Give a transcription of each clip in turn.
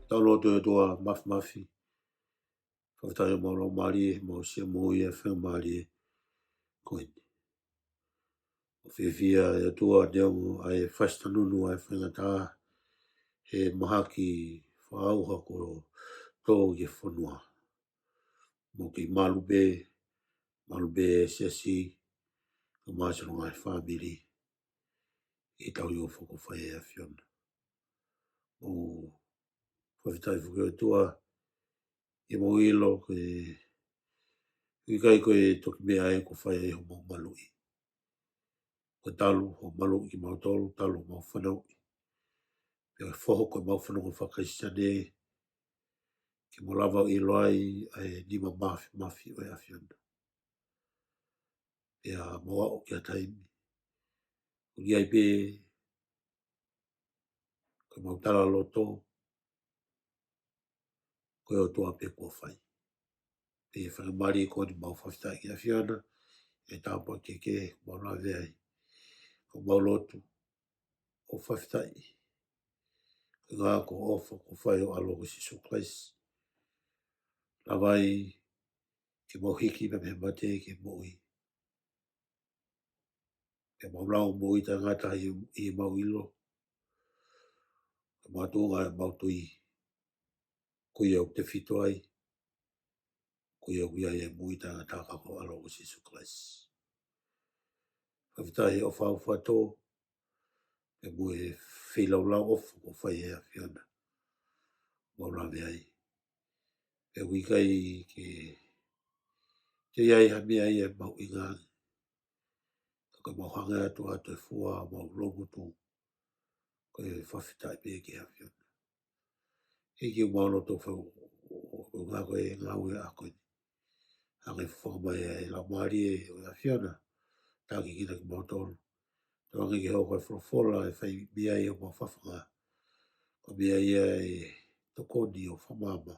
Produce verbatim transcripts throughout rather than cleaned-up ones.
Tau lotu. ʻE ʻOtua Māfimafi, fakafetaʻi ʻemau laumālie, mau sio mo ia faingamālie ko eni. ʻOku fiefia ʻe ʻOtua neongo ʻa e fasi tanunu ʻa e faingataʻa he mahaki fakaʻauha kuo tō ki he fonua. Mau kei malu pē, malu pē siasi, kae ʻumaʻā siʻono ngaahi fāmili, ʻi he tauhi ʻofa kuo fai ʻe he ʻAfiona. Mau fakafetaʻi foki ʻe ʻOtua, ʻi heʻemau ʻilo ko e ʻikai ko e toki meʻa ē kuo fai ai homau maluʻi. Ko e talu homau maluʻi kimautolu, talu homau fanauʻi. Pea foho ko ʻemau fanongo faka-Kalisitiane, ke mau lava ʻo ʻilo ai ʻa e nima māfimafi ʻo e ʻAfiona. Pea mau aʻu ki ha taimi, ʻoku ʻi ai pē ko ʻemau tala loto, ko e ʻOtua pē kuo fai. Pea ʻi he faingamālie ko eni mau fakafetaʻi ki he ʻAfiona, ʻi he tāpuaki kehekehe ʻoku mau lave ai. ʻOku mau lotu ʻo fakafetaʻi koeʻuhi ko e ʻofa kuo fai ʻe ho ʻAlo ko Sīsū Kalaisi. Lava ai ke mau hiki mei he mate ki he moʻui. Ke mau lau moʻui taʻengata ʻi, ʻi heʻemau ʻilo. Ke mau tuʻunga ʻemau tui. Ko ia ʻoku tefito ai. Ko ia ʻoku ʻi ai e moʻui taʻengata ka ko ho ʻAlo ko Sīsū Kalaisi. Fakafetaʻi he ʻofa ʻofa tō, pea mo e feilaulau ʻofa kuo fai ʻe he ʻAfiona. Mau lave ai. Pea ʻoku ʻikai ke toe ʻi ai ha meʻa ia ʻe mahuʻinga ange. Ka ko ʻemau hanga atu ʻa e fua ʻemau loungutu, ko e fakafetaʻi pē ki he ʻAfiona. ʻEiki, ʻoku mau lotu ʻo fai, ʻo, ʻo, ʻo ngāue, ko e ngāue ʻa ko eni. Hanga ʻo fofonga mai ʻa e Laumālie ʻo e ʻAfiona, taki kina kimautolu. Tauange ke hoko e folofola ʻe fai mei ai homau fafanga. Ko e meʻa ia ʻe tokoni ʻo fakamaama,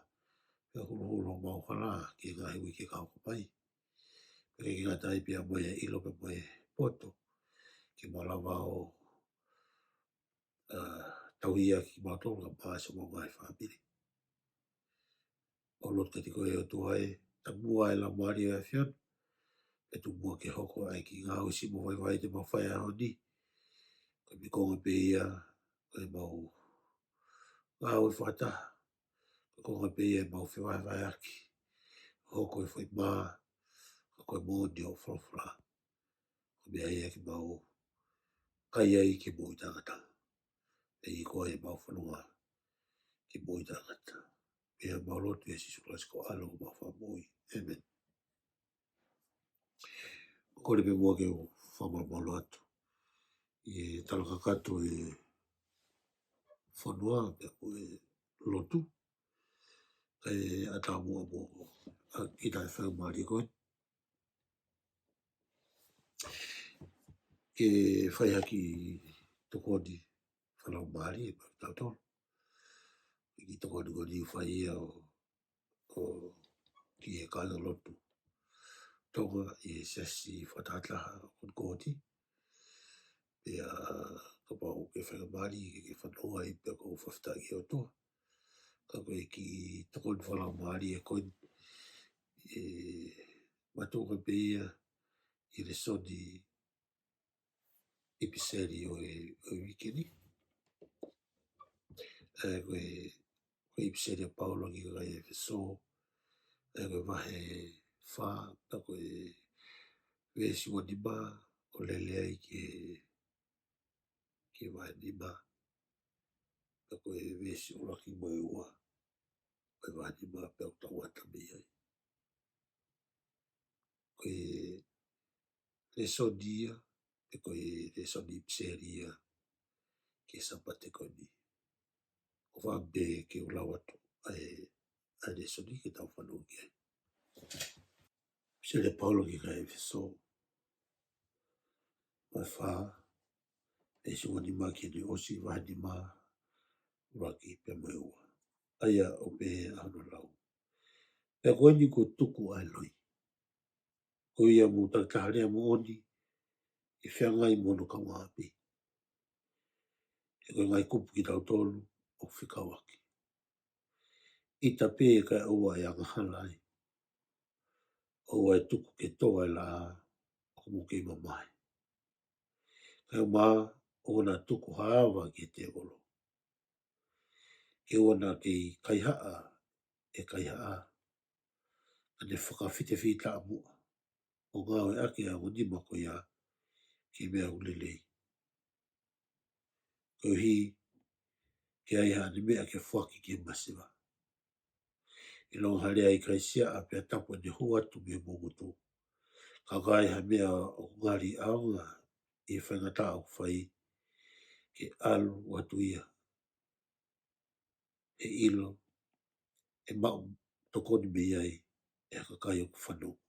pea huluhulu homau hala ki he ngaahi uike ka hoko mai. Pea ke ngata ai pea mo e ʻilo pea mo e poto, ke mau lava ʻo, ʻa, tauhi ʻaki kimautolu kae ʻumaʻā siʻomau ngaahi fāmili. Mau lotu kiate koe ʻOtua ē, taumuʻa ʻa e Laumālie ʻo e ʻAfiona, pea tuku muʻa ke hoko ʻa e kiʻi ngāue siʻi mo vaivai te mau fai he ʻaho ni, ko e meʻa konga pē ia ʻo ʻemau ngāue fakataha, ko e konga pē ia ʻemau fevahevaheʻaki, hoko e foʻi mā, ka ko e moʻoni ʻo e folofola. Ko e meʻa ia ke mau kai ai ki he moʻui taʻengata. Pea ʻi he ko e mau fononga ki he moʻui taʻengata. Pea mau lotu ʻia Sīsū Kalaisi ko ho ʻAlo ko homau Fakamoʻui. ʻĒmeni. ʻOku ou kole pē muʻa ke u fakamalumalu atu ʻi he talakakato ʻo e fonua pea mo e lotu. Kae ʻatā muʻa mo ʻa kita ʻa e faingamālie ko eni ke fai ha kiʻi tokoni fakalaumālie maʻa kitautolu. Kiʻi tokoni ko eni ʻoku fai ia ʻo, ʻo ki he kāingalotu Tonga ʻi he siasi fakatahataha ʻo Konikoti. Pea kapau ʻoku ke faingamālie ke ke fanongo ai pea ʻoku ou fakafetaʻi ki he ʻOtua. Ka ko e kiʻi tokoni fakalaumālie ko eni, ʻe mātuʻaki pē ia ʻi he lēsoni ʻipiseli ʻo e, ʻo e uike ni. ʻA ia ko e, ko e ʻipiseli ʻa Paula ki he kakai ʻEfesō. ʻA ia ko e vahe fā, pea ko e veesi ua nima ʻo lele ai ki he, ki he vahe nima. Pea ko e veesi ʻuluaki mo e ua ʻo e vahe nima pea ʻoku tau ʻatā mei ai. Ko e lēsoni ia, pe ko e lēsoni ʻipiseli ia ki he Sāpate ko eni. ʻOfa pē ke u lau atu ʻa e, ʻa e lēsoni ke tau fanongo ki ai. ʻIpiseli ʻa Paula ki he kakai ʻEfesō, vahe fā, veesi ua nima ki heʻene ʻosi, vahe nima, ʻuluaki pea mo e ua. ʻA ia ʻoku pehē ʻa hono lau: Pea ko eni kuo tuku ʻa e loi, ko ia mou takitaha lea moʻoni, ʻi he feangai mo hono kaungāʻapi. He ko e ngaahi kupu kitautolu ʻoku fekauʻaki. ʻita pē kae ʻoua ʻe angahala ai. ʻOua ʻe tuku ke tō ʻa e laʻā ʻoku mou kei mamahi. Kae ʻumaʻā ʻoua naʻa tuku ha ava ki he tēvolo. Ke ʻoua naʻa kei kaihaʻa ʻe kaihaʻa, ka ne fakafitefitaʻa muʻa, ʻo ngāueʻaki ʻa e ongo nima ko ia ki he meʻa ʻoku lelei, koeʻuhi ke ʻi ai haʻane meʻa ke foaki ki he masiva. ʻIlonga ha lea ʻikai siaʻa pea tapu ʻene hū atu mei homou ngutu, ka ʻoku ʻi ai ha meʻa ʻoku ngali ʻaonga ʻi he faingataʻa ʻoku fai, ke ʻalu atu ia, ʻe ʻilo, ʻe maʻu tokoni mei ai ʻe ha kakai ʻoku fanongo.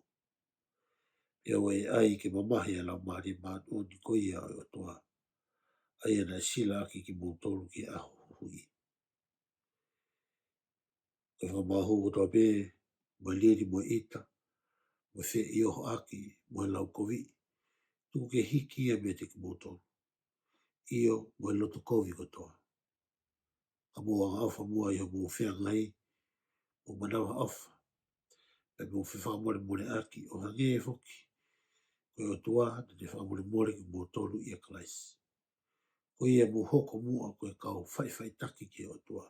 Pea ʻoua ʻe ʻai ke mamahi ʻa e Laumālie Māʻoniʻoni ko ia ʻo e ʻOtua, ʻa ia naʻe silaʻaki kimoutolu ki he ʻaho huhuʻi. Ko e fakamaʻumaʻu kotoa pē, mo e lili, mo e ʻita, mo e feʻiohoʻaki, mo e laukoviʻi, tuku ke hiki ia meiate kimoutolu, ʻio, mo e loto kovi kotoa. Ka mou angaʻofa muʻa ʻi hoʻomou feangai, mou manavaʻofa, pea mou fefakamolemoleʻaki, ʻo hangē foki ko e ʻOtua naʻa ne fakamolemole kimoutolu ʻia Kalaisi. Ko ia mou hoko muʻa ko e kau faʻifaʻitaki ki he ʻOtua,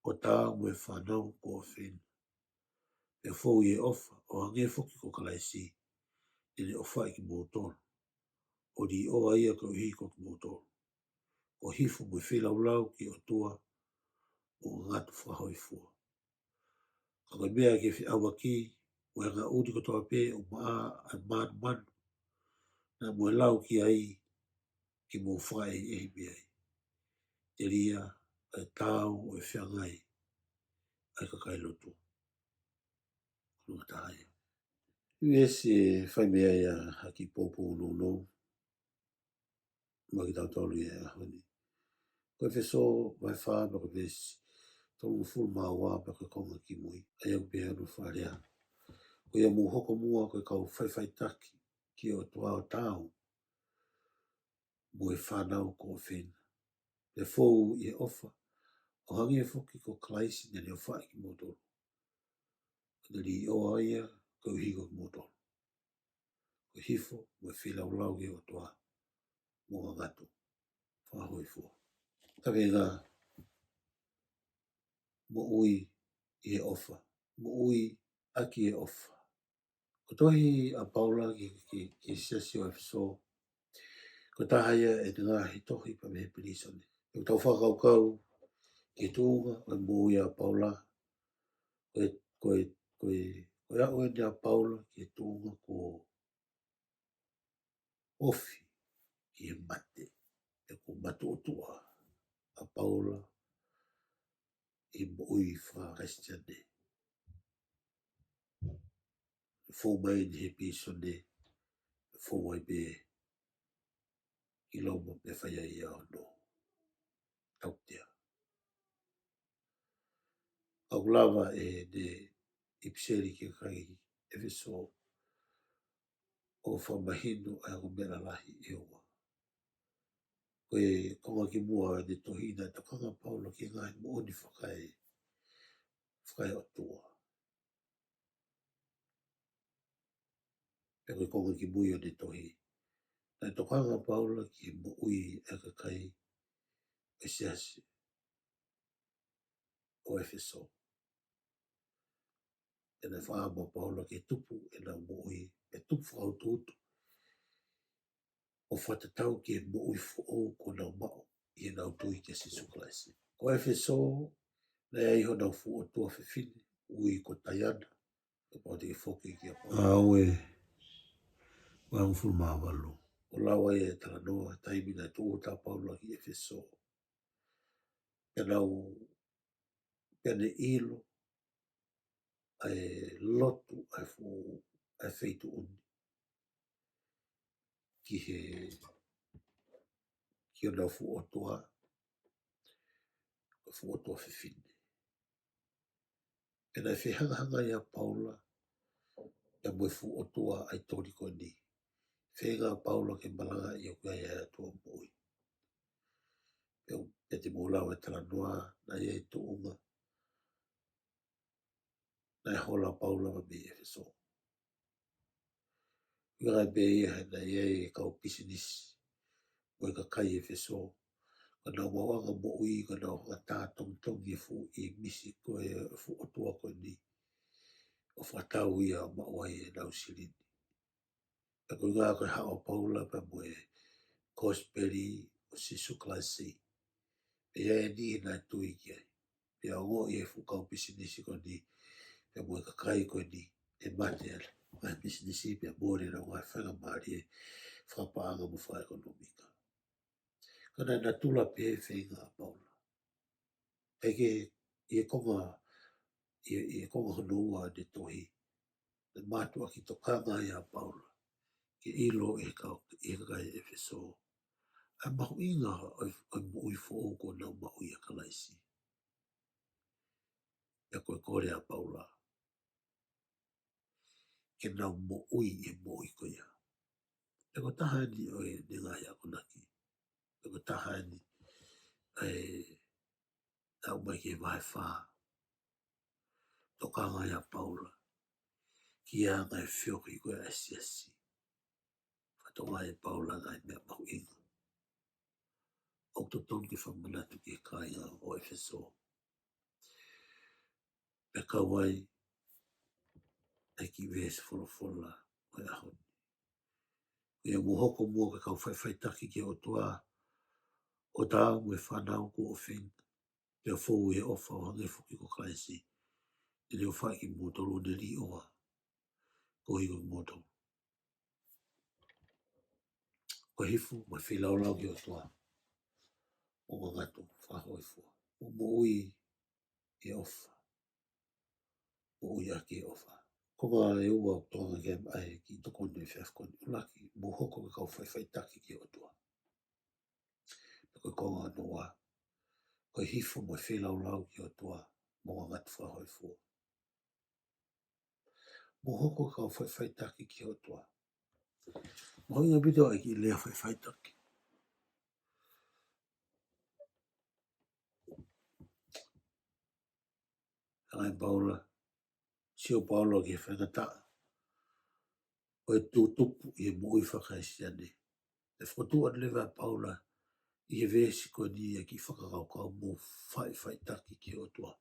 ʻo taau mo e fānau ko ʻofeina. Pea fou ʻi he ʻofa, ʻo hangē foki ko Kalaisi naʻa ne ʻofaʻi kimoutolu, ʻo līʻoa ia koeʻuhi ko kimoutolu, ʻo hifo mo feilaulau ki he ʻOtua mo ngangatu fakahōifua. Ka ko e meʻa ke feʻauaki, mo e angaʻuli kotoa pē ʻoku maʻa ʻa e mānumanu, naʻa mo e lau ki ai, ke mou fakaʻehiʻehi mei ai. Telia ʻa e taau ʻo e feangai ʻa e kakai lotu. Ko e taha ia. Veesi ʻe fai mei ai ʻa e kiʻi poupou nounou maʻa kitautolu ʻi he ʻaho ni. Ko ʻEfesō vahe fā pea ko e veesi tolungofulu mā ua pea ko e konga kimui. ʻA ia ʻoku pehē hono fakalea: Ko ia mou hoko muʻa ko e kau faʻifaʻitaki ki he ʻOtua, ʻo taau mo e fānau ko ʻofeina. Pea fou ʻi he ʻofa, ʻo hangē foki ko Kalaisi naʻa ne ʻofaʻi kimoutolu, ʻo ne līʻoa ia koeʻuhi ko kimoutolu, ʻo hifo mo feilaulau ki he ʻOtua mo ngangatu fakahōifua. Kaveinga: moʻui ʻi he ʻofa. Moʻui ʻaki e ʻofa. Ko e tohi ʻa Paula ki, ki, ki he siasi ʻo ʻEfesō, ko e taha ia ʻi he ngaahi tohi pea mei he pilīsone. ʻOku tau fakakaukau ki he tuʻunga ʻo e moʻui ʻa Paula, ko e, ko e, ko e, ko e aʻu eni ʻa Paula ki he tuʻunga kuo ofi ki he mate, pea kuo matuʻotuʻa ʻa Paula ʻi he moʻui faka-Kalisitiane. Fou mai eni he pilīsone, fou ai pē ki Loma pea fai ai ʻa hono tautea. Ka ʻoku lava ʻe he ʻipiseli ki he kakai ʻEfesō ʻo fakamahino ʻa e ongo meʻa lalahi ʻe ua. Ko e konga kimuʻa ʻo ʻene tohi, naʻe tokanga ʻa Paula ki he ngaahi moʻoni fakae, fakaeʻotua. Pea ko e konga kimui ʻo ʻene tohi, naʻe tokanga ʻa Paula ki he moʻui ʻa e kakai ʻo e siasi ʻo ʻEfesō. Pea naʻe fakaʻamu ʻa Paula ke tupu ʻenau moʻui, pea tupu fakautuutu, ʻo fakatatau ki he moʻui foʻou kuo nau maʻu ʻi heʻenau tui kia Sīsū Kalaisi. Ko ʻEfesō, naʻe ʻi ai honau fuʻu ʻotua fefine, ui ko Taiana, kapau te ke foki kia Paula. ʻAue, vahe hongofulu mā valu. ʻO lau ai e talanoa, taimi naʻe tūʻuta ʻa Paula ki ʻEfesō, pea nau, pea ne ʻilo ʻa e lotu ʻa e fuʻu, ʻa e feituʻu ni ki he, ki honau fuʻu ʻotua, ko e fuʻu ʻotua fefine. Pea naʻe fehangahangai ʻa Paula pea mo e fuʻu ʻotua ʻaitoli ko eni. Feinga ʻa Paula ke malangaʻi ʻoku ʻi ai ʻa e ʻOtua moʻui. Pea, pea te mou lau e talanoa, naʻe ʻi ai e tuʻunga Naʻe hola ʻa Paula mei ʻEfesō. Ko e ʻuhinga pē ia he naʻe ʻi ai e kau pisinisi mo e kakai ʻEfesō, ko ʻenau maʻuʻanga moʻui, ko ʻenau fakatātongitongi e fuʻu ʻīmisi ko ē ʻo e fuʻu ʻotua ko eni, ʻo fakatau ia ʻo maʻu ai ʻenau silini. Pea ko e ʻuhinga ko e haʻu ʻa Paula pea mo e kosipeli ʻo Sīsū Kalaisi, pea ʻi ai e niʻihi naʻe tui ki ai. Pea ongoʻi ʻe he fuʻu kau pisinisi ko eni, pea mo e kakai ko eni, ʻe mate ʻa e ngaahi pisinisi pea mole ʻenau ngaahi faingamālie fakapaʻanga mo fakaʻekonōmika. Ka naʻe natula pē e feinga ʻa Paula. Kae kehe, ʻi he konga, ʻi he, ʻi he konga hono ua ʻene tohi, naʻe mātuʻaki tokanga ai ʻa Paula ke ʻilo ʻe he kau, ʻe he kakai ʻEfesō ʻa e mahuʻinga ʻo e, ʻo e moʻui foʻou kuo nau maʻu ʻia Kalaisi. Pea ko e kole ʻa Paula ke nau moʻui e moʻui ko ia. Pea ko e taha eni ʻo ʻene ngaahi akonaki. Pea ko e taha eni ʻa e, ʻa e ʻomai ki he vahe fā. Tokanga ai ʻa Paula ki he anga e feohi ko ē ʻa e siasi. Fakatokangaʻi ʻe Paula ngaahi meʻa mahuʻinga ʻoku totonu ke fakamanatu ki he kāinga ʻo ʻEfesō. Pea kau ai ʻa e kiʻi veesi folofola ʻo e ʻaho ni. Ko ia, mou hoko muʻa ko e kau faʻifaʻitaki ki he ʻOtua, ʻo taau mo e fānau kuo ʻofeina, pea fou ʻi he ʻofa ʻo hangē foki ko Kalaisi naʻa ne ʻofaʻi kimoutolu, ʻo ne liʻoa koeʻuhi ko kimoutolu. Ko e hifo mo e feilaulau ki he ʻOtua, mou ngangatu fakahōifua. Mou moʻui ʻi he ʻofa. Moʻui ʻaki e ʻofa. Ko e konga ʻe ua ʻoku tokanga ki ai ʻa e kiʻi tokoni ʻo e efiafi ko eni. ʻUluaki, mou hoko ko e kau faʻifaʻitaki ki he ʻOtua. Pea ko e konga hono ua, ko e hifo mo e feilaulau ki he ʻOtua, mou ngangatu fakahōifua. Mou hoko ko e kau faʻifaʻitaki ki he ʻOtua. Mahuʻinga ʻaupito ʻa e kiʻi lea faʻifaʻitaki. Hanga ʻe Paula, sio ʻa Paula ki he faingataʻa ʻo e tutupu ʻi he moʻui faka-Kalisitiane. ʻE fokotuʻu atu leva ʻe Paula ʻi he veesi ko eni ʻa e kiʻi fakakaukau, mou faʻifaʻitaki ki he ʻOtua.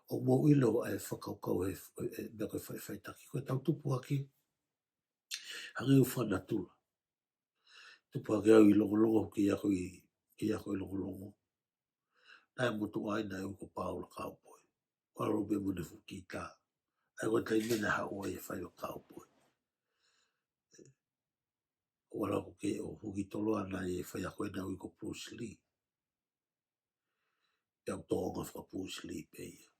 ʻOku mou ʻilo ʻa e fakakaukau he, he meʻa ko e faʻifaʻitaki, ko ʻetau tupu hake hangē ʻoku fakanatula. Tupu hake au ʻi Longolongo, kei ako ʻi, kei ako ʻi Longolongo. Naʻe motuʻa ai, naʻe ui ko Paula Kaupoe. ʻAlu pē mo ʻene fuʻu kita. ʻA ia ko e taimi naʻe haʻu ai e faiva kaupoe. ʻO ʻalu ko ē ʻo hū ki Toloa, naʻe ʻi ai e faiako naʻe ui ko Bruce Lee. Pea ʻoku tōʻonga faka-Bruce Lee pē ia.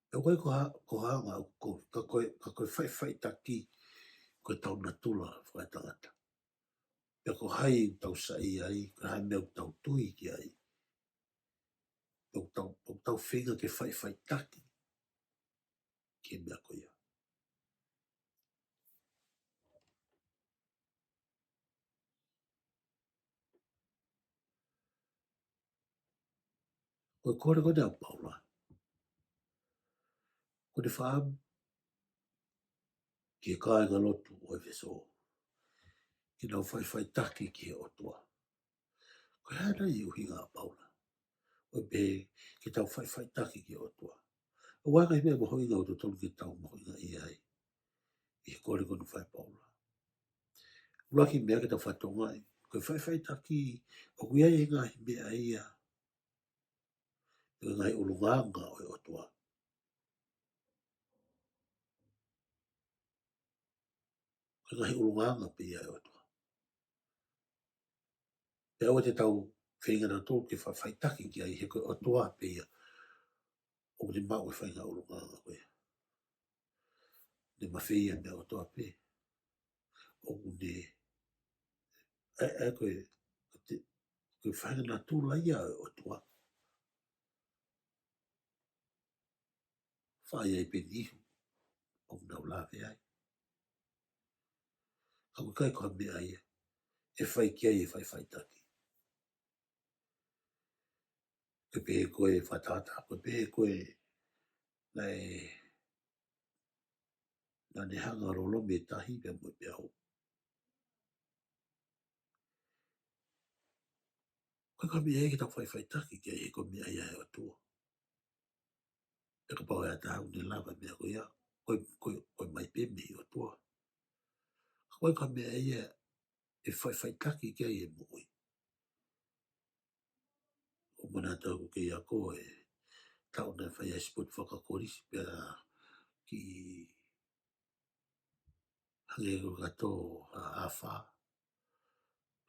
Pea ʻoku ʻikai ko ha, ko ha anga ʻoku ko, ka ko e, ka ko e faʻifaʻitaki ko ʻetau natula fakaetangata. Pea ko hai ʻoku tau saiʻia ai, ko e hā e meʻa ʻoku tau tui ki ai, ʻoku tau, ʻoku tau feinga ke faʻifaʻitaki ki he meʻa ko ia. Ko e kole ko eni ʻa Paula, ko ʻene fakaʻamu ki he kāingalotu ʻo ʻEfesō ke nau faʻifaʻitaki ki he ʻOtua. Ko e hā nai e ʻuhinga ʻa Paula ʻo pehē ke tau faʻifaʻitaki ki he ʻOtua? ʻOku ʻi ai e ngaahi meʻa mahuʻinga ʻoku totonu ke tau mahuʻingaʻia ai ʻi he kole ko eni ʻa Paula. ʻUluaki meʻa ke tau fakatokangaʻi, ko e faʻifaʻitaki, ʻoku ʻi ai e ngaahi meʻa ia, ko e ngaahi ʻulungaanga ʻo e ʻOtua. Ko e ngaahi ʻulungaanga pē ia ʻo e ʻOtua. Pea ʻoua te tau feinga nautolu ke faʻifaʻitaki ki ai, he ko e ʻOtua pē ia ʻoku ne maʻu e faʻahinga ʻulungaanga ko ia. Ne mafeia mei he ʻOtua pē. ʻOku ne, ʻa e, ʻa e ko e, ko e te, ko e faʻahinga natula ia ʻo e ʻOtua. Fai ai pē niʻihi ʻoku nau lave ai. Ka ʻoku ʻikai ko ha meʻa ia ʻe fai ki ai e faʻifaʻitaki. Ko e pehē ko e fakatātā, ko e pehē ko e, Naʻe, naʻa ne hanga ʻo lolomi e tahi pea mo e peau. Ko e, ko e meʻa ia ke tau faʻifaʻitaki ki ai, he ko e meʻa ia ʻa e ʻOtua. Pea kapau ʻe ʻi ai ha taha ʻoku ne lava e meʻa ko ia, ko e, ko e, ko e mai pē mei he ʻOtua. Ka ko e, ko e meʻa ia ʻe faʻifaʻitaki ki ai e moʻui. ʻOku ou manatu au ko e, ko e taʻu naʻe fai ai e sipoti fakakolisi pea kiʻi hangē ko e kato a afa.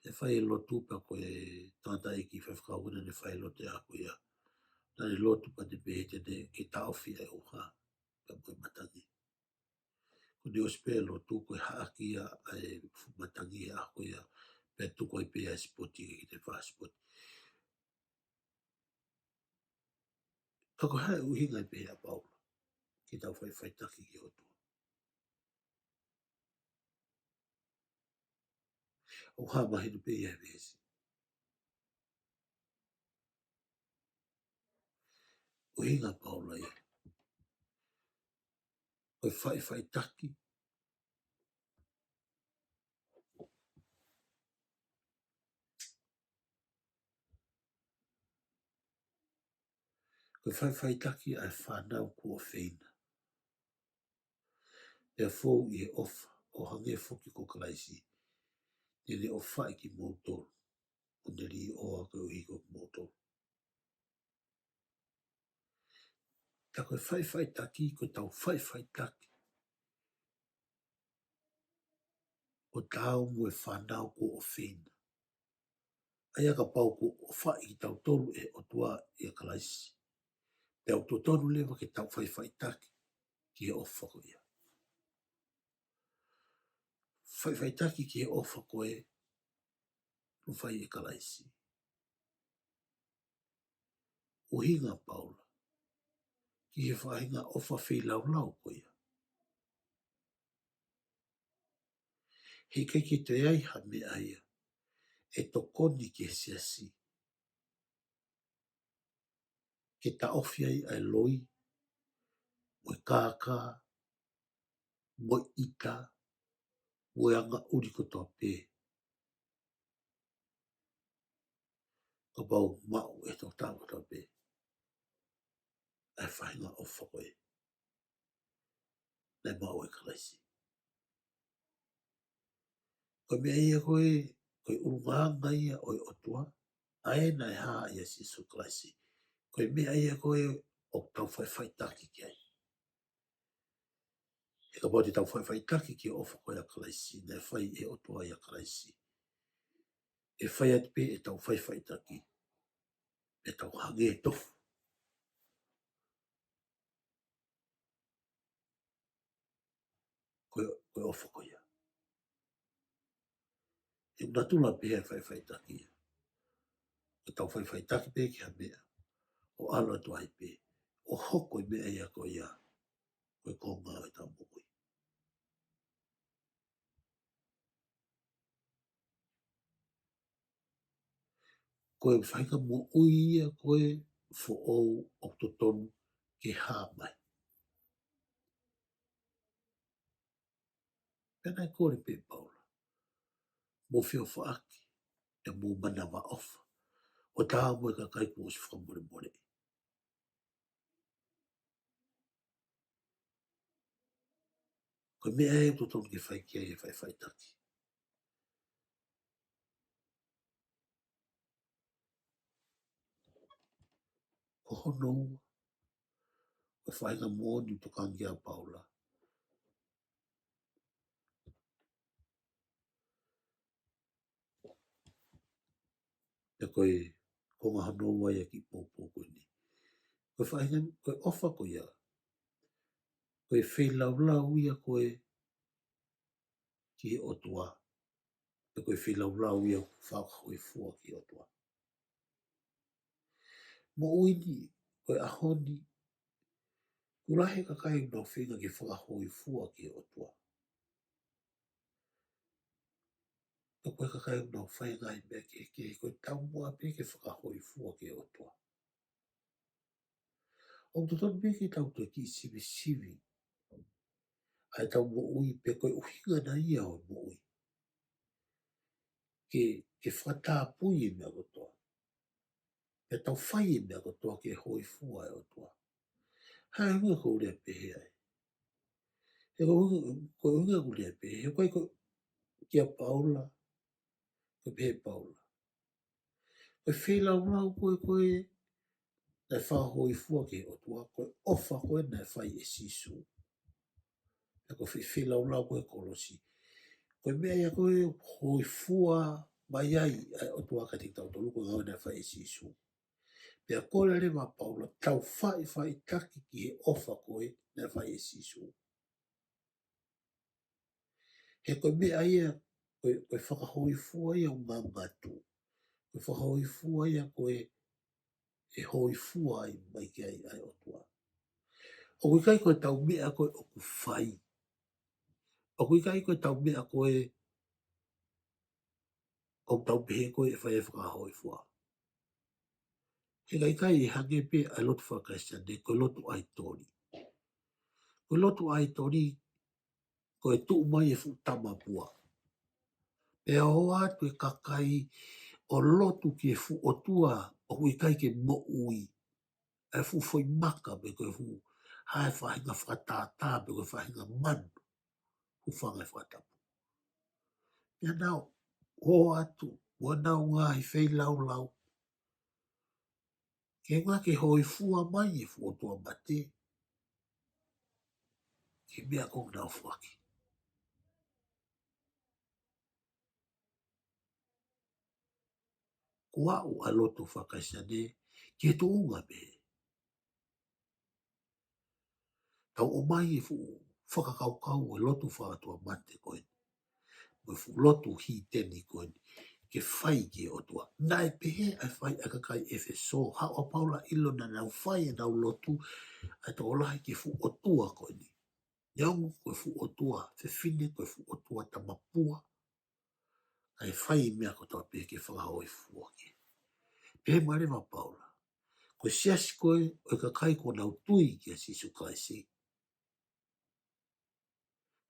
Pea fai e lotu pea ko e tangataʻeiki faifekau naʻa ne fai e lotu ʻa ko ia. Naʻa ne lotu pea ne pehē te ne ke taʻofi ʻa e ʻuha pea mo e matangi. Ko ʻene ʻosi pē lotu ko e haʻaki ia ʻa e fuʻu matangi ʻa ko ia, pea tuku ai pē ʻa e sipoti ke ne fai e sipoti. Ka ko e hā e ʻuhinga ʻoku pehē ʻa Paula ke tau faʻifaʻitaki ki he ʻOtua? ʻOku hā mahino pē ia he veesi. ʻUhinga ʻa Paula ia ko e faʻifaʻitaki, ko e faʻifaʻitaki ʻa e fānau kuo ʻofeina, pea fou ʻi he ʻofa, ʻo hangē foki ko Kalaisi, naʻa ne ʻofaʻi kimoutolu, ʻo ne līʻoa koeʻuhi ko kimoutolu. Ka ko e faʻifaʻitaki, ko ʻetau faʻifaʻitaki ʻo taau mo e fānau kuo ʻofeina. ʻA ia kapau kuo ʻofaʻi kitautolu ʻe he ʻOtua ʻia Kalaisi, pea ʻoku totonu leva ke tau faʻifaʻitaki ki he ʻofa ko ia. Faʻifaʻitaki ki he ʻofa ko ē naʻe fai ʻe Kalaisi. ʻUhinga ʻa Paula ki he faʻahinga ʻofa feilaulau ko ia. He ʻikai ke toe ʻi ai ha meʻa ia ʻe tokoni ki he siasi ke taʻofi ai ʻa e loi, mo e kākā, mo e ʻita, mo e angaʻuli kotoa pē. Kapau maʻu ʻe he tokotaha kotoa pē ʻa e faʻahinga ʻofa ko ē naʻe maʻu ʻe Kalaisi. Ko e meʻa ia ko ē, ko e ʻulungaanga ia ʻo e ʻOtua, ʻa ē naʻe hā ʻia Sīsū Kalaisi. Ko e meʻa ia ko ē ʻoku tau faʻifaʻitaki ki ai. He kapau te tau faʻifaʻitaki ki he ʻofa ko ia ʻa Kalaisi, naʻe fai ʻe he ʻOtua ʻia Kalaisi, ʻe fai atu pē ʻetau faʻifaʻitaki, ʻetau hangē tofu. Ko e, ko e ʻofa ko ia. He ʻoku natula pē ia ʻa e faʻifaʻitaki ia. Ko ʻetau faʻifaʻitaki pē ki ha meʻa, ʻo ʻalu atu ai pē, ʻo hoko e meʻa ia ko ia ko e konga ʻo ʻetau moʻui. Ko e faʻahinga moʻui ia ko ē foʻou ʻoku totonu ke hā mai. Pea naʻe kole pē ʻe Paula, mou feʻofaʻaki, pea mou manavaʻofa, ʻo taau mo e kakai kuo ʻosi fakamolemoleʻi. Ko e meʻa ia ʻoku totonu ke fai ki ai e faʻifaʻitaki. Ko hono ua, ko e faʻahinga moʻoni ʻoku tokanga ki ai ʻa Paula, pea ko e konga hono ua ia ʻo e kiʻi poupou ko eni. Ko e faʻahinga, ko e ʻofa ko ia, ko e feilaulau ia ko ē ki he ʻOtua, pea ko e feilaulau ia ʻoku fakahōifua ki he ʻOtua. Moʻui ni, ko e ʻaho ni, ʻoku lahi e kakai ʻoku nau feinga ke fakahōifua ki he ʻOtua. Pea ko e kakai ʻoku nau fai e ngaahi meʻa kehekehe, ko e taumuʻa pē ke fakahōifua ki he ʻOtua. ʻOku totonu pē ke tau toe kiʻi sivisivi ʻa ʻetau moʻui pe ko e ʻuhinga nai ia ʻo e moʻui. Ke, ke fakatapui e meʻa kotoa. Pea tau fai e meʻa kotoa ke hōifua e ʻOtua. Hā e ʻuhinga ʻoku ou lea pehē ai? He ko e ʻuhinga, ko e ʻuhinga ʻoku ou lea pehē, he ko e, ko e kia Paula, ko e pehē Paula. Ko e feilaulau ko ē, ko ē naʻe fakahōifua ki he ʻOtua, ko e ʻofa ko ē naʻe fai ʻe Sīsū. Pea ko e fe-, feilaulau ko ē kolosi. Ko e meʻa ia ko ē hōifua mai ai ʻa e ʻOtua kiate kitautolu ko e ngāue naʻe fai ʻe Sīsū. Pea kole leva ʻa Paula, tau faʻifaʻitaki ki he ʻofa ko ē naʻe fai ʻe Sīsū. He ko e meʻa ia, ko e, ko e fakahōifua ia ʻoku ngangaʻu atu. Ko e fakahōifua ia ko ē ʻe hōifua ai mai ki ai ʻa e ʻOtua. ʻOku ʻikai ko ʻetau meʻa ko ē ʻoku fai. ʻOku ʻikai ko ʻetau meʻa ko ē ʻoku tau pehē ko ē ʻe fai e fakahōifua. He ʻikai, ʻikai, ʻe hangē pē ʻa e lotu faka-Kalisitiane ko e lotu ʻaitoli. Ko e lotu ʻaitoli, ko e tuʻu mai e fuʻu tamapua. Pea ō atu e kakai ʻo lotu ki he fuʻu ʻotua ʻoku ʻikai ke moʻui. ʻA e fuʻu foʻi maka pe ko e fuʻu hā e faʻahinga fakatātā pe ko e faʻahinga manu. Hūfanga he fakatapu. Pea nau ō atu, mo ʻenau ngaahi feilaulau. Ke ʻuhinga ke hōifua mai e fuʻu ʻotua mate. Ki he meʻa ʻoku nau foaki. Ko e aʻu ʻa e lotu faka-Kalisitiane ki he tuʻunga pē. Tau ʻomai e fuʻu fakakaukau e lotu fakaʻotua mate ko eni. Mo e fuʻu lotu hīteni ko eni. Ke fai ki he ʻOtua. Naʻe pehē ʻa e fai ʻa e kakai ʻEfesō, haʻu ʻa Paula ʻo ʻilo naʻa nau fai ʻenau lotu ʻa e tokolahi ki he fuʻu ʻotua ko eni. Neongo ko e fuʻu ʻotua fefine, ko e fuʻu ʻotua tamapua. ʻA e fai meʻa kotoa pē ke fakahōifua ki ai. Pehē mai leva ʻa Paula. Ko e siasi ko ē ʻo e kakai kuo nau tui kia Sīsū Kalaisi.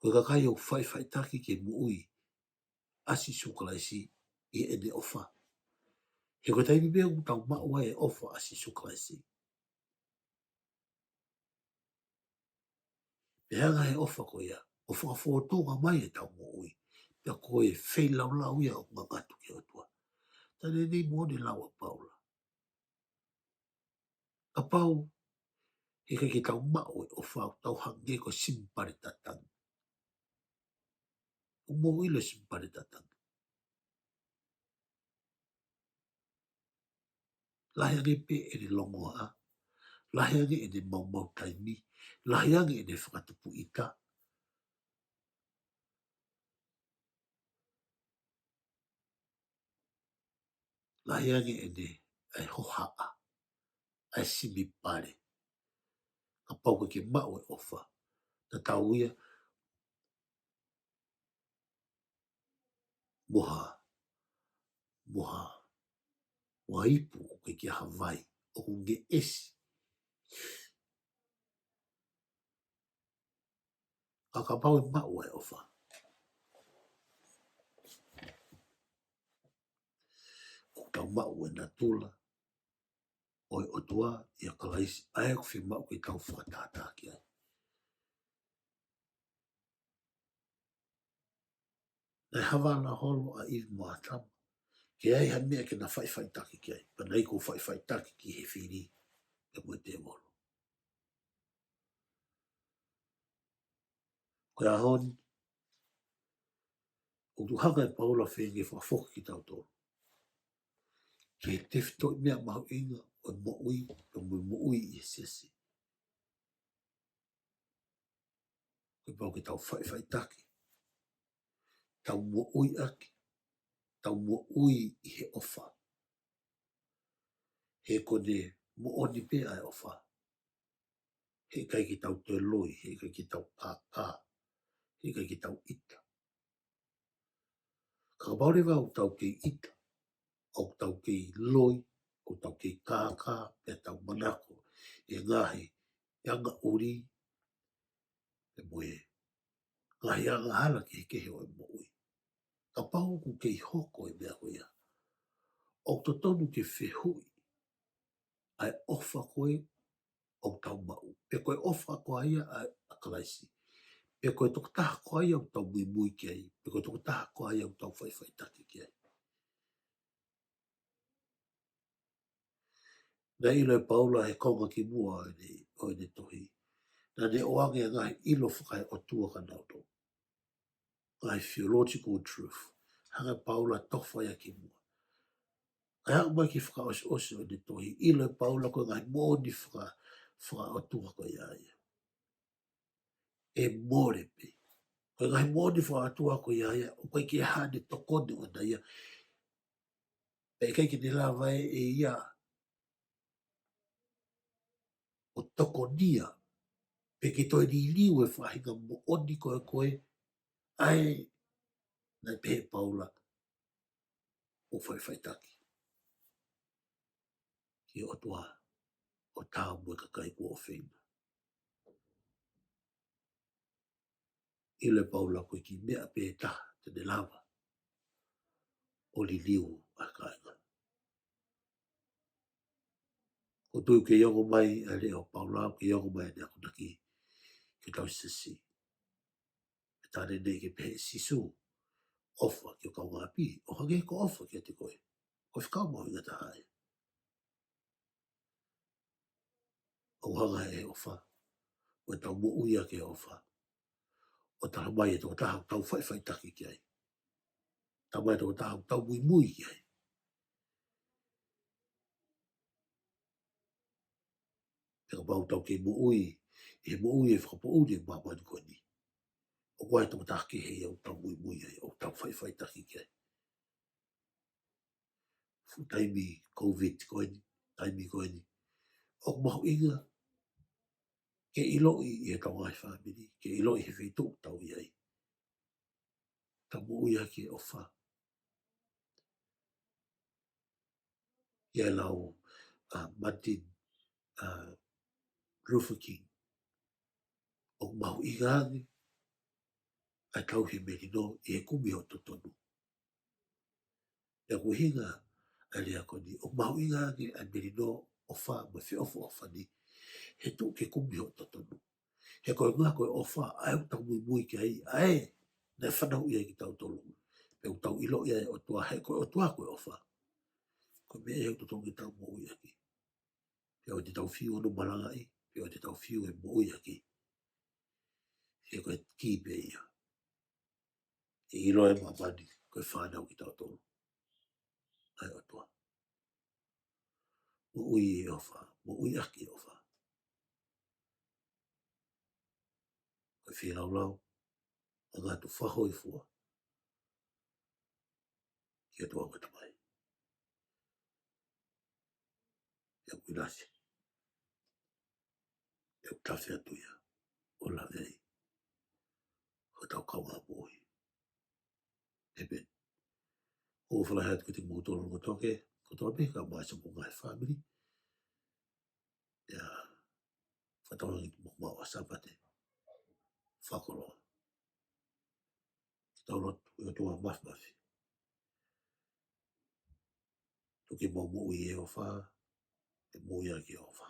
Ko e kakai ʻoku faʻifaʻitaki ke moʻui ʻa Sīsū Kalaisi ʻi heʻene ʻofa. He ko e taimi pē ʻoku tau maʻu ai e ʻofa ʻa Sīsū Kalaisi. Pea hanga he ʻofa ko ia, ʻo fakafōtunga mai ʻetau moʻui. Pea ko e feilaulau ia ʻoku ngangaʻu atu ki he ʻOtua. Taimi ni mo ʻene lau ʻa Paula. Kapau, he ʻikai ke tau maʻu e ʻofa ʻoku tau hangē ko e simipale tatangi. ʻOku mou ʻilo e simipale tatangi. Lahi ange pē ʻene longoaʻa, lahi ange ʻene maumau taimi, lahi ange ʻene fakatupu ʻita. Lahi ange ʻene, ʻa e hohaʻa, ʻa e simipale. Kapau ʻoku ʻikai ke maʻu e ʻofa, tatau ia mo ha, mo ha, mo ha ipu ʻoku ʻikai ke ʻi ai ha vai, ʻoku ngeʻesi. Ka kapau ʻe maʻu ʻa e ʻofa, ʻoku tau maʻu e natula ʻo e ʻOtua ʻia Kalaisi, ʻa ia ʻoku fiemaʻu ke tau fakatātā ki ai. Naʻe havala holo ʻa ʻIvi mo ʻĀtama ke ʻi ai ha meʻa ke na faʻifaʻitaki ki ai, pea naʻe ʻikai ke faʻifaʻitaki ki he fili, pea mo e tēvolo. Ko e ʻaho ni, ʻoku hanga ʻe Paula ʻo feinga ke fakafoki kitautolu ki he tefitoʻi meʻa mahuʻinga ʻo e moʻui, pea mo e moʻui ʻi he siasi. Kuo pau ke tau faʻifaʻitaki, tau moʻui ʻaki, tau moʻui ʻi he ʻofa. He ko ʻene moʻoni pē ʻa e ʻofa. He ʻikai ke tau toe loi, he ʻikai ke tau kākā, he ʻikai ke tau ʻita. Ka kapau leva ʻoku tau kei ʻita, ʻoku tau kei loi, ʻoku tau kei kākā, pea tau manako he ngaahi e angaʻuli, pea mo e ngaahi angahala kehekehe ʻo e moʻui. Kapau ʻoku kei hoko e meʻa ko ia, ʻoku totonu ke fehuʻi ʻa e ʻofa ko ē ʻoku tau maʻu. Pe ko e ʻofa ko ia ʻa, ʻa Kalaisi. Pe ko e tokotaha ko ia ʻoku tau muimui ki ai. Pe ko e tokotaha ko ia ʻoku tau faʻifaʻitaki ki ai. Naʻe ʻilo ʻe Paula he konga ki muʻa ʻo ʻene, ʻo ʻene tohi. Naʻa ne ʻoange ʻa e ngaahi ʻilo fakaeʻotua kia nautolu. Ngaahi theological truth. Hanga ʻe Paula ʻo tofa ia ki muʻa. Kae aʻu mai ki he fakaʻosiʻosi ʻo ʻene tohi, ʻilo ʻe Paula ko e ngaahi moʻoni faka-, fakaʻotua ko ia ia. ʻE mole pē. Ko e ngaahi moʻoni fakaʻotua ko ia ia, ʻoku ʻikai ke ʻi ai haʻane tokoni ʻoʻona ia. Pea ʻikai ke ne lava ʻe ia ʻo tokonia, pe ke toe liliu e faʻahinga moʻoni ko ē ko ē, ʻa ē naʻe pehē ʻe Paula ʻoku faʻifaʻitaki ki he ʻOtua ʻo taau mo e kakai kuo ʻofeina. ʻIlo ʻe Paula ko e kiʻi meʻa pē taha te ne lava ʻo liliu ʻa e kāinga. ʻOku ou tui ʻoku kei ongo mai ʻa e leʻo ʻo Paula, ʻoku kei ongo mai ʻene akonaki ki hotau siasi. Pea tā neʻineʻi ke pehē ʻe Sīsū, ʻofa ki ho kaungāʻapi ʻo hangē ko hoʻo ʻofa kiate koe. Ko e fekau mahuʻinga taha ia. ʻOku hanga ʻe he ʻofa, ʻo tau moʻui ʻaki e ʻofa, ʻo talamai e tokotaha ʻoku tau faʻifaʻitaki ki ai. Talamai e tokotaha ʻoku tau muimui ki ai. Pea kapau ʻoku tau kei moʻui ʻi he moʻui ʻe fakapoʻuli ʻa māmani ko eni, ʻoku ʻi ai e tokotaha kehe ia ʻoku tau muimui ai, ʻoku tau faʻifaʻitaki ki ai. Fuʻu taimi Covid ko eni, taimi ko eni, ʻoku mahuʻinga ke ʻiloʻi ʻi hotau ngaahi fāmili, ke ʻiloʻi he feituʻu ʻoku tau ʻi ai. Tau moʻui ʻaki e ʻofa. ʻI he lau ʻa Martin, ʻa Luther King, ʻoku mahuʻinga ange ʻa e tauhi e melino ʻi he kumi hoʻo totonu. Pea ko e ʻuhinga ʻa e lea ko eni, ʻoku mahuʻinga ange ʻa e melino, ʻofa mo e feʻofoʻofani, he tuʻu ke kumi hoʻo totonu. He ko e ʻuhinga ko e ʻofa, ʻa ē ʻoku tau muimui ki ai, ʻa ē naʻe fanauʻi ai kitautolu. Pea ʻoku tau ʻiloʻi ai e ʻOtua, he ko e ʻOtua ko e ʻofa. Ko e meʻa ia ʻoku totonu ke tau moʻui ʻaki. Pea ʻoua te tau fiu hono malangaʻi, pea ʻoua te tau fiu e moʻui ʻaki. He ko e kī pē ia ke ʻilo ʻe māmani ko e fānau kitautolu ʻa e ʻOtua. Moʻui ʻi he ʻofa, moʻui ʻaki e ʻofa. Ko e feilaulau, ʻa e ngaahi fakahōifua ki he ʻOtua ko e Tamai. ʻOku ʻinasi, ʻoku tafe atu ia ʻo lave ai hotau kaungāmoʻui. ʻĒmeni. ʻOku ou fakahā atu kiate kimoutolu kotoa pē, kotoa pē kae ʻumaʻā siʻomou ngaahi fāmili. ʻIo, fakatauange ke mou maʻu ha Sāpate fakakoloa. Ke tau lotu. ʻE ʻOtua Māfimafi, tuku ke mau moʻui ʻi he ʻofa, ʻe moʻui ʻaki e ʻofa.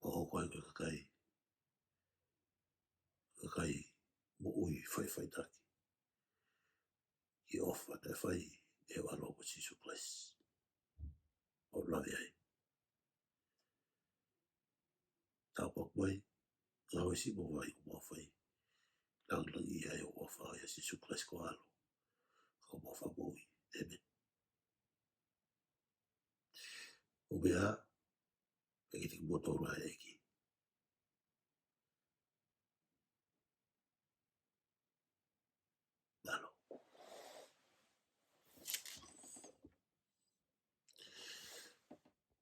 Mau hoko ai ko e kakai, kakai moʻui faʻifaʻitaki ki he ʻofa naʻe fai ʻe ho ʻAlo ko Sīsū Kalaisi. ʻOku mau lave ai. Tāpuaki mai, ngāue siʻi mo e ʻofa ʻoku mau fai. Langilangiʻia ai ho huafa ʻia Sīsū Kalaisi ko ho ʻAlo, ko homau Fakamoʻui. ʻĒmeni. ʻOku meʻa, pea kiate kimoutolu ʻa e ʻEiki.